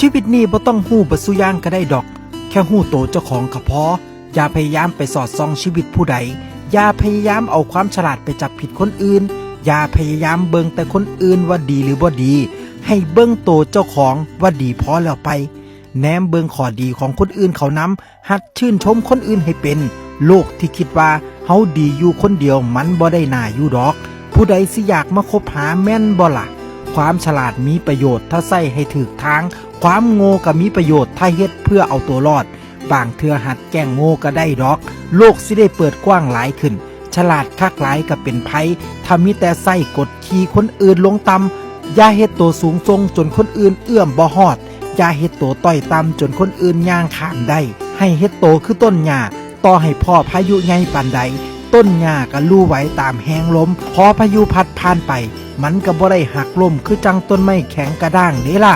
ຊີວິດນີ້ບໍ່ຕ້ອງຮູ້ເບິດສູ່ຢ່າງກໍໄດ້ດອກ, ແຄ່ຮູ້ໂຕເຈົ້າຂອງກໍພໍ. ຢ່າພະຍາຍາມໄປສອດສ່ອງຊີວິດຜູ້ໃດ, ຢ່າພະຍາຍາມເອົາຄວາມສະຫຼາດໄປຈັບຜິດຄົນອື່ນ, ຢ່າພະຍາຍາມເບິ່ງແຕ່ຄົນອື່ນວ່າດີຫຼືບໍ່ດີ, ໃຫ້ເບິ່ງໂຕເຈົ້າຂອງວ່າດີພໍແລ້ວໄປ. ແນມເບິ່ງຂໍ້ດີຂອງຄົນອື່ນເຂົານຳ, ຫັດຊື່ນຊົມຄົນອື່ນໃຫ້ເປັນ. ໂລກທີ່ຄິດວ່າເຮົາດີຢູ່ຄົນດຽວມັນບໍ່ໄດ້ໜ້າຢູ່ດອກ. ຜູ້ໃດຊິຢາກມາຄົບຫາແມ່ນບໍ່ລະ? ຄວາມສະຫຼາດມີປະໂຫຍດຖ້າໃຊ້ໃຫ້ຖືກທາງ, ຄວາມໂງ່ກໍມີປະໂຫຍດຖ້າເຮັດເພື່ອເອົາຕົວລອດ. ບາງເທື່ອຫັດແກ້ງໂງ່ກໍໄດ້ດອກ. ໂລກຊິໄດ້ເປີດກວ້າງຫຼາຍຂຶ້ນ. ສະຫຼາດຄັກຫຼາຍກໍເປັນໄພ ຖ້າມີແຕ່ໃຊ້ກົດຂີ່ຄົນອື່ນລົງຕ່ຳ. ຢ່າເຮັດໂຕສູງສົ່ງຈົນຄົນອື່ນເອື້ອມບໍ່ຮອດ, ຢ່າເຮັດໂຕຕ້ອຍຕ່ຳຈົນຄົນອື່ນຍ່າງຂ້າມໄດ້. ໃຫ້ເຮັດໂຕຄືຕົ້ນຫຍ້າ, ຕໍ່ໃຫ້ພໍ້ພາຍຸໃຫຍ່ປານໃດ, ຕົ້ນຫຍ້າກໍຫຼູໄຫວຕາມແຮງລົມ. ພໍພາຍຸພັດຜ່ານໄປ, ມັນກໍບໍ່ໄດ້ຫັກລົ້ມຄືຈັ່ງຕົ້ນໄມ້ແຂງກະດ້າງເດ້ລະ.